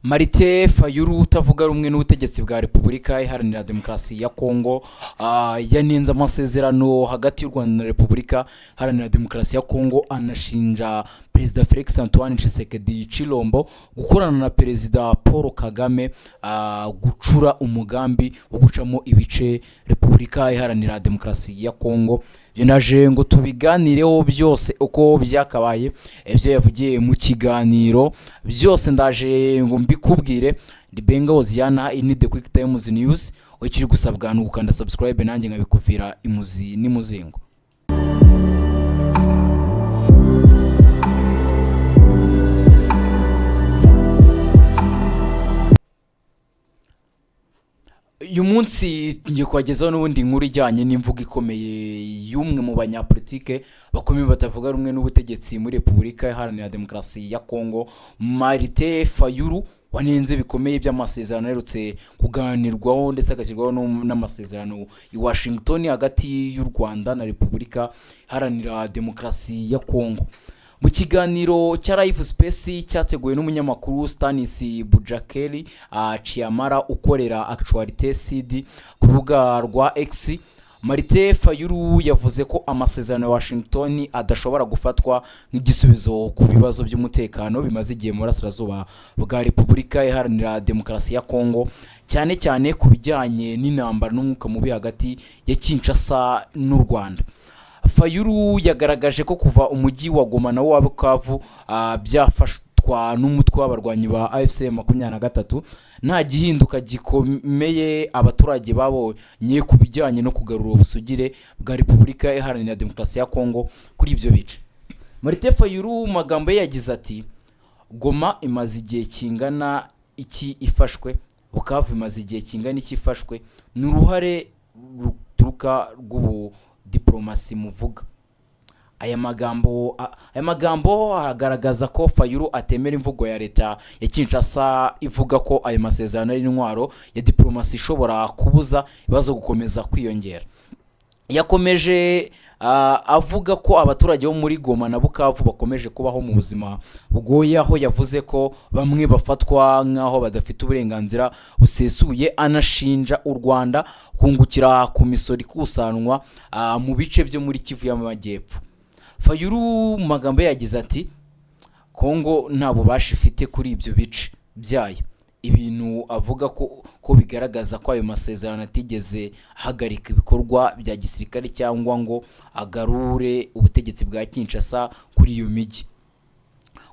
Martin Fayulu utavuga rumwe n'ubutegetsi bwa Repubulika Iharanira Demokarasi ya Kongo yanenze amasezerano hagati y'u Rwanda na Repubulika Iharanira Demokarasi ya Kongo, anashinja Perezida Felix Antoine Tshisekedi Tshilombo gukorana na Perezida Paul Kagame gucura umugambi wo gucamo ibice Repubulika Iharanira Demokarasi ya Kongo. Naje ngo tubiganireho byose uko byakabaye, ibyo yavugiye mu kiganiro byose ndaje ngo mbikubwire. Ndi Benga Hoziyana, iyi ni The Quick Times News. Icyo uri gusabwa ni ugukanda subscribe, nanjye nkabikuvira imuzi n'imuzingo. Uyu munsi ngiye kubagezaho n'ubundi nkuru ijyanye n'imvugo ikomeye y'umwe mu banyapolitike bakomeye batavuga rumwe n'ubutegetsi muri Repubulika Iharanira Demokarasi ya Kongo, Martin Fayulu, wanenze bikomeye by'amasezerano aherutse kuganirwaho ndetse agashyirwaho n'amasezerano i Washington hagati y'u Rwanda na Repubulika Iharanira Demokarasi ya Kongo. Mu kiganiro cya Live Space cyateguwe n'umunyamakuru Stanis Bujakeri Chiamara ukorera Actualité CD ku rubuga rwa X, Martin Fayulu yavuze ko amasezerano ya Washington adashobora gufatwa nk'igisubizo ku bibazo by'umutekano bimaze igihe mu burasirazuba bwa Repubulika Iharanira Demokarasi ya Kongo, cyane cyane ku bijyanye n'intambara n'umwuka mubi hagati ya Kinshasa n'u Rwanda. Fayulu yagaragaje ko kuva umujyi wa Goma na wa Bukavu byafatwa n'umutwe w'abarwanyi ba AFC 23, nta gihinduka gikomeye abaturage babonye ku bijyanye no kugarura ubusugire bwa Repubulika Iharanira Demokarasi ya Kongo kuri ibyo bice. Martin Fayulu mu magambo ye yagize ati: "Goma imaze igihe kingana iki ifashwe? Bukavu imaze igihe kingana iki ifashwe? Ni uruhare ruturuka rw'ubu diporomasi muvuga?" Aya magambo agaragaza ko Fayulu atemera imvugo ya leta ya Kinshasa ivuga ko ayo masezerano ari intwaro ya diporomasi ishobora kubuza ibibazo gukomeza kwiyongera. Yakomeje avuga ko abaturage bo muri Goma na Bukavu bakomeje kubaho mu buzima bugoye, aho yavuze ko bamwe bafatwa nk'aho badafite uburenganzira busesuye, anashinja u Rwanda kungukira ku misoro ikusanwa mu bice byo muri Kivu y'Amajyepfo. Fayulu mu magambo ye yagize ati: "Kongo nta bubasha ifite kuri ibyo bice byayo," ibintu avuga ko bigaragaza ko ayo masezerano atigeze ahagarika ibikorwa bya gisirikare cyangwa ngo agarure ubutegetsi bwa Kinshasa kuri iyo mijyi.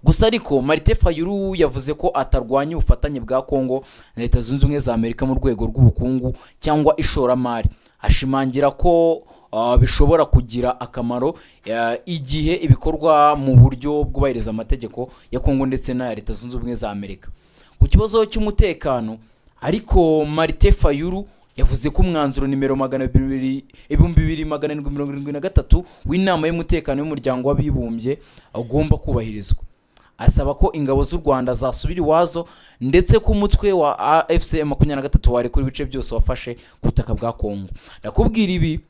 Gusa ariko Martin Fayulu yavuze ko atarwanya ubufatanye bwa Kongo na Leta Zunze Ubumwe za Amerika mu rwego rw'ubukungu cyangwa ishoramari, ashimangira ko bishobora kugira akamaro igihe ibikorwa mu buryo bwubahiriza amategeko ya Kongo ndetse n'aya Leta Zunze Ubumwe za Amerika. Ku kibazo cy'umutekano ariko, Martin Fayulu yavuze ko umwanzuro nimero magana abiri 2773 w'inama y'umutekano y'Umuryango w'Abibumbye ugomba kubahirizwa, asaba ko ingabo z'u Rwanda zasubira iwazo ndetse ko umutwe wa AFC 23 warekura ibice byose wafashe ku butaka bwa Kongo. Ndakubwira ibi,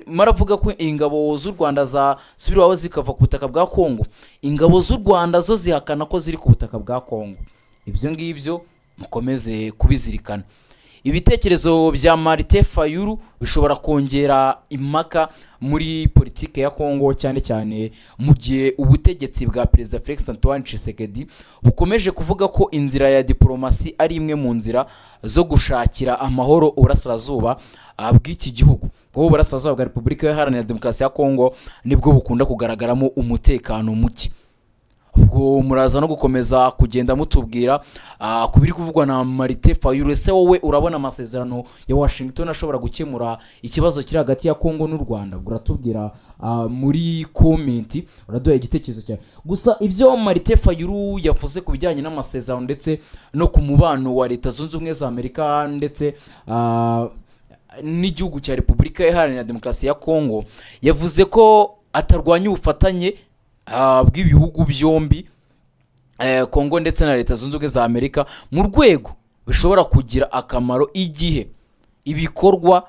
maravuga ko ingabo z'u Rwanda zasubira iwabo zikava ku butaka bwa Kongo. Ingabo z'u Rwanda zo zihakana ko ziri ku butaka bwa Kongo. Ibyo ngibyo mukomeze kubizirikana. Ibitekerezo bya Martin Fayulu bishobora kongera impaka muri politiki ya Kongo, cyane cyane mu gihe ubutegetsi bwa Perezida Felix Antoine Tshisekedi bukomeje kuvuga ko inzira ya diporomasi ari imwe mu nzira zo gushakira amahoro uburasirazuba bw'iki gihugu, kuko uburasirazuba bwa Repubulika Iharanira Demokarasi ya Kongo nibwo bukunda kugaragaramo umutekano muke. Ubwo muraza no gukomeza kugenda mutubwira ku biri kuvugwa na Martin Fayulu. Ese wowe urabona amasezerano ya Washington ashobora gukemura ikibazo kiri hagati ya Kongo n'u Rwanda? Ubwo uratubwira muri comment, uraduha igitekerezo cyawe. Gusa ibyo Martin Fayulu yavuze ku bijyanye n'amasezerano ndetse no ku mubano wa Leta Zunze Ubumwe za Amerika ndetse n'igihugu cya Repubulika Iharanira Demokarasi ya Kongo, yavuze ko atarwanya ubufatanye bw'ibihugu byombi, Kongo ndetse na Leta Zunze Ubumwe za Amerika, mu rwego bishobora kugira akamaro igihe ibikorwa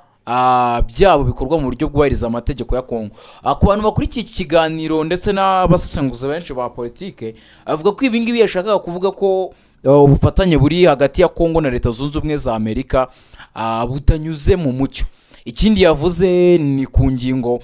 byabo bikorwa mu buryo bwubahiriza amategeko ya Kongo. Ku bantu bakurikiye iki kiganiro ndetse n'abasesenguzi benshi ba politike, avuga ko ibi ngibi yashakaga kuvuga ko ubufatanye buri hagati ya Kongo na Leta Zunze Ubumwe za Amerika butanyuze mu mucyo. Ikindi yavuze ni ku ngingo,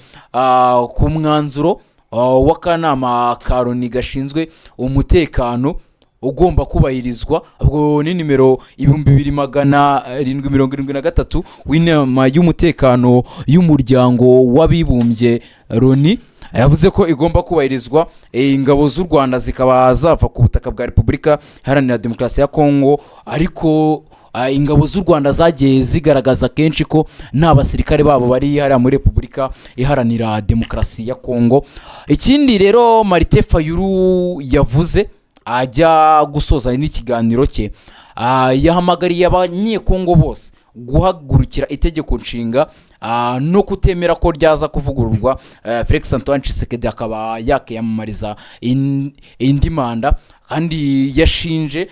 ku mwanzuro w'akanama ka Loni gashinzwe umutekano ugomba kubahirizwa, ubwo ni nimero 2773 w'inama y'umutekano y'Umuryango w'Abibumbye Loni. Yavuze ko igomba kubahirizwa, ingabo z'u Rwanda zikaba zava ku butaka bwa Repubulika Iharanira Demokarasi ya Kongo. Ariko ingabo z'u Rwanda zagiye zigaragaza kenshi ko nta basirikare babo bari hariya muri Repubulika Iharanira Demokarasi ya Kongo. Ikindi rero Martin Fayulu yavuze ajya gusoza n'ikiganiro cye, yahamagariye Abanyekongo bose guhagurukira itegeko nshinga no kutemera ko ryaza kuvugururwa, Felix Antoine Tshisekedi akaba yakiyamamariza indi manda. Kandi yashinje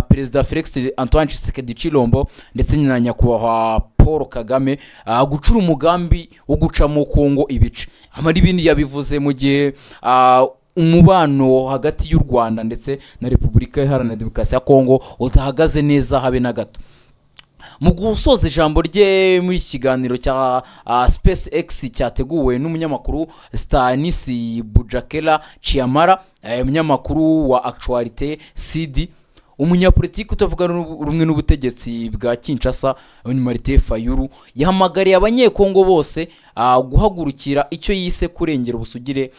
Perezida Felix Antoine Tshisekedi Chilombo ndetse na Nyakubahwa Paul Kagame gucura umugambi wo gucamo Kongo ibice. Amara ibindi yabivuze mu gihe umubano hagati y'u Rwanda ndetse na Repubulika Iharanira Demokarasi ya Kongo udahagaze neza habe na gato. Mu gusoza ijambo rye muri iki kiganiro cya Space X cyateguwe n'umunyamakuru Stanis Bujakera Chiamara, umunyamakuru wa Actualité CD, umunyapolitiki utavuga rumwe n'ubutegetsi bwa Kinshasa ni Martin Fayulu yahamagariye Abanyekongo bose guhagurukira icyo yise kurengera ubusugire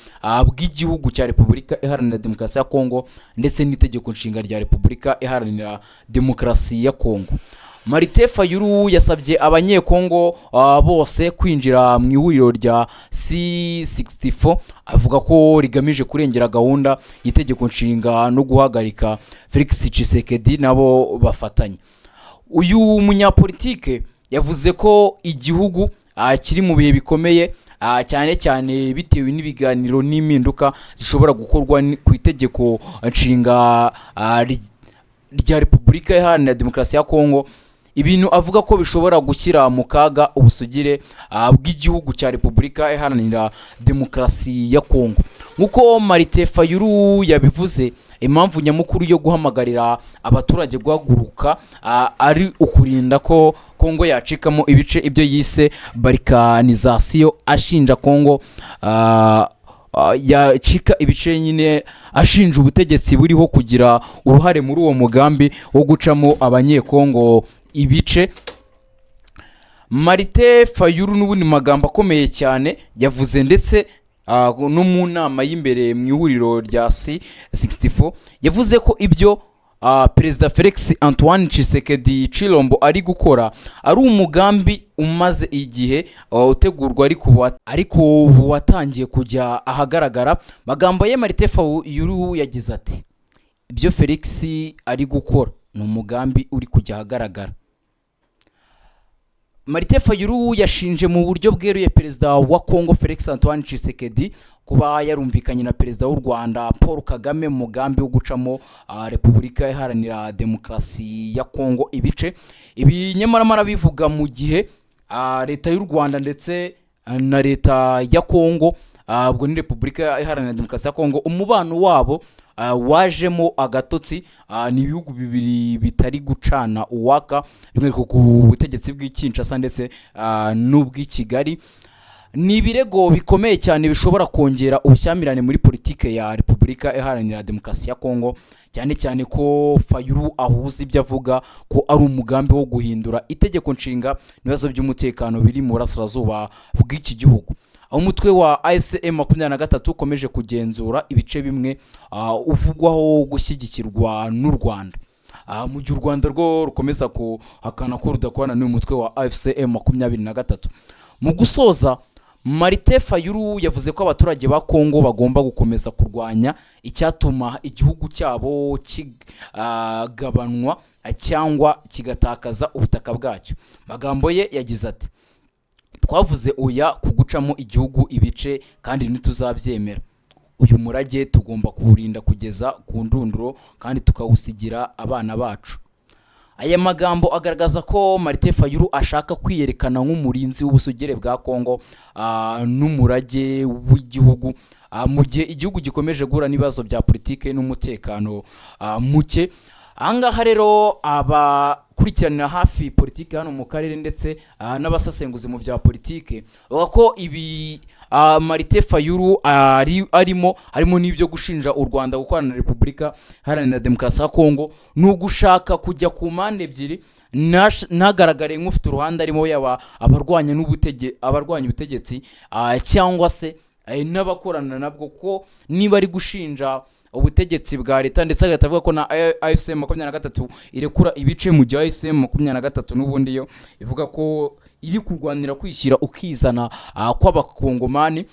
bw'igihugu cya Repubulika Iharanira Demokarasi ya Kongo ndetse n'itegeko nshinga rya Repubulika Iharanira Demokarasi ya Kongo. Martin Fayulu yasabye Abanyekongo bose kwinjira mu ihuriro rya C64, avuga ko rigamije kurengera gahunda y'itegeko nshinga no guhagarika Felix Tshisekedi nabo bafatanya. Uyu munyapolitike yavuze ko igihugu kiri mu bihe bikomeye, cyane cyane bitewe n'ibiganiro n'impinduka zishobora gukorwa ku itegeko nshinga rya Repubulika Iharanira Demokarasi ya Kongo, ibintu avuga ko bishobora gushyira mu kaga ubusugire bw'igihugu cya Repubulika Iharanira Demokarasi ya Kongo. Nk'uko Martin Fayulu yabivuze, impamvu nyamukuru yo guhamagarira abaturage guhaguruka ari ukurinda ko Kongo yacikamo ibice, ibyo yise balkanisation, ashinja Kongo yacika ibice nyine, ashinja ubutegetsi buriho kugira uruhare muri uwo mugambi wo gucamo Abanyekongo ibice. Martin Fayulu n'ubundi magambo akomeye cyane yavuze ndetse no mu nama y'imbere mu ihuriro rya C64, yavuze ko ibyo Perezida Felix Antoine Tshisekedi Chilombo ari gukora ari umugambi umaze igihe utegurwa, ariko ubu watangiye kujya ahagaragara. Magambo ye, Martin Fayulu yagize ati: "Ibyo Felix ari gukora ni umugambi uri kujya ahagaragara." Martin Fayulu yashinje mu buryo bweruye Perezida wa Kongo Felix Antoine Tshisekedi kuba yarumvikanye na Perezida w'u Rwanda Paul Kagame mu mugambi wo gucamo Repubulika Iharanira Demokarasi ya Kongo ibice. Ibi nyamara bivuga mu gihe Leta y'u Rwanda ndetse na Leta ya Kongo, ubwo ni Repubulika Iharanira Demokarasi ya Kongo, umubano wabo wajemo agatotsi. Ni ibihugu bibiri bitari gucana uwaka, by'umwihariko ku butegetsi bw'i Kinshasa ndetse n'ubw'i Kigali. Ni ibirego bikomeye cyane bishobora kongera ubushyamirane muri politike ya Repubulika Iharanira Demokarasi ya Kongo, cyane cyane ko Fayulu ahuza ibyo avuga ko ari umugambi wo guhindura itegeko nshinga n'ibibazo by'umutekano biri mu burasirazuba bw'iki gihugu, aho umutwe wa AFC M 23 ukomeje kugenzura ibice bimwe, uvugwaho gushyigikirwa n'u Rwanda, mu gihe u Rwanda rwo rukomeza kuhakana ko rudakorana n'uyu mutwe wa AFC M 23. Mu gusoza, Martin Fayulu yavuze ko abaturage ba Kongo bagomba gukomeza kurwanya icyatuma igihugu cyabo kigabanwa cyangwa kigatakaza ubutaka bwacyo. Magambo ye yagize ati: "Twavuze oya ku gucamo igihugu ibice kandi ntituzabyemera. Uyu murage tugomba kuwurinda kugeza ku ndunduro kandi tukawusigira abana bacu." Aya magambo agaragaza ko Martin Fayulu ashaka kwiyerekana nk'umurinzi w'ubusugire bwa Kongo n'umurage w'igihugu, mu gihe igihugu gikomeje guhura n'ibibazo bya politiki n'umutekano muke. Ahangaha rero, abakurikiranira hafi politiki hano mu karere ndetse n'abasesenguzi mu bya politiki bavuga ko ibi Martin Fayulu arimo, harimo n'ibyo gushinja u Rwanda gukorana na Repubulika Iharanira Demokarasi ya Kongo, ni ugushaka kujya ku mpande ebyiri, ntagaragare nk'ufite uruhande arimo, yaba abarwanya ubutegetsi cyangwa se n'abakorana nabwo, ko niba ari gushinja ubutegetsi bwa leta, ndetse agahita avuga ko na AFC 23 irekura ibice, mu gihe AFC 23 n'ubundi yo ivuga ko iri kurwanira kwishyira ukizana kw'Abakongomani.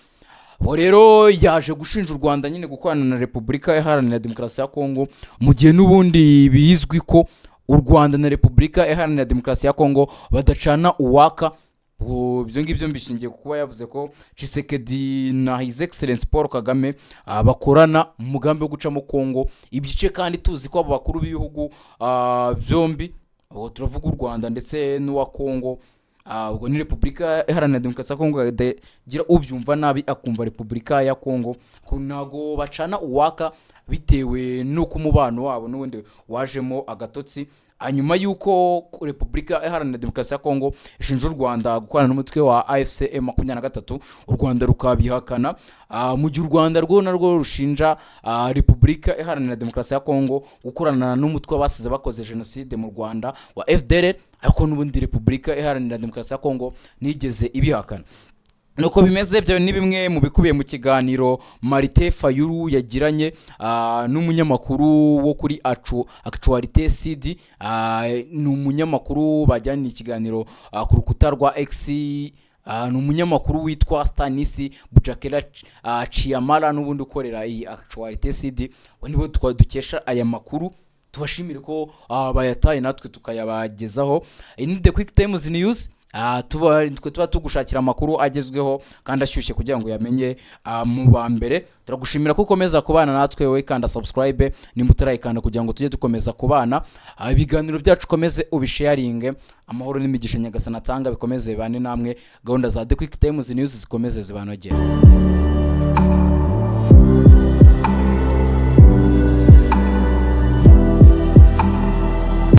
Ubu rero yaje gushinja u Rwanda nyine gukorana na Repubulika Iharanira Demokarasi ya Kongo, mu gihe n'ubundi bizwi ko u Rwanda na Repubulika Iharanira Demokarasi ya Kongo badacana uwaka. Ubwo ibyo ngibyo mbishingiye ku kuba yavuze ko Tshisekedi na His Excellence Paul Kagame bakorana umugambi wo gucamo Kongo ibice, kandi tuzi ko abo bakuru b'ibihugu byombi, ubwo turavuga u Rwanda ndetse n'uwa Kongo, ubwo ni Repubulika Iharanira Demokarasi ya Kongo, gira ubyumva nabi akumva Repubulika ya Kongo, ko ntabwo bacana uwaka bitewe n'uko umubano wabo n'ubundi wajemo agatotsi hanyuma y'uko Repubulika Iharanira Demokarasi ya Kongo ishinja u Rwanda gukorana n'umutwe wa AFC 23, u Rwanda rukabihakana, mu gihe u Rwanda rwo narwo rushinja Repubulika Iharanira Demokarasi ya Kongo gukorana n'umutwe w'abasize bakoze jenoside mu Rwanda wa FDLR, ariko n'ubundi Repubulika Iharanira Demokarasi ya Kongo nigeze ibihakana. Nuko bimeze. Ibyo ni bimwe mu bikubiye mu kiganiro Martin Fayulu yagiranye n'umunyamakuru wo kuri Actualité CD. Ni umunyamakuru bajyanye ikiganiro ku rukuta rwa X, ni umunyamakuru witwa Stanis Bujakera Chiamara, n'ubundi ukorera iyi Actualité CD. We niwe dukesha aya makuru. Tubashimire ko bayataye natwe tukayabagezaho. Iyi ni The Quick Times News. Tuba twe tuba tugushakira amakuru agezweho kandi ashyushye kugira ngo uyamenye mu ba mbere. Turagushimira ko ukomeza kubana natwe. Wowe kanda subscribe nimba utarayikanda kugira ngo tujye dukomeza kubana. Ibiganiro byacu ukomeze ubisharinge. Amahoro n'imigisha Nyagasani atanga bikomeze bibane namwe. Gahunda za The Quick Times News zikomeze zibanogere.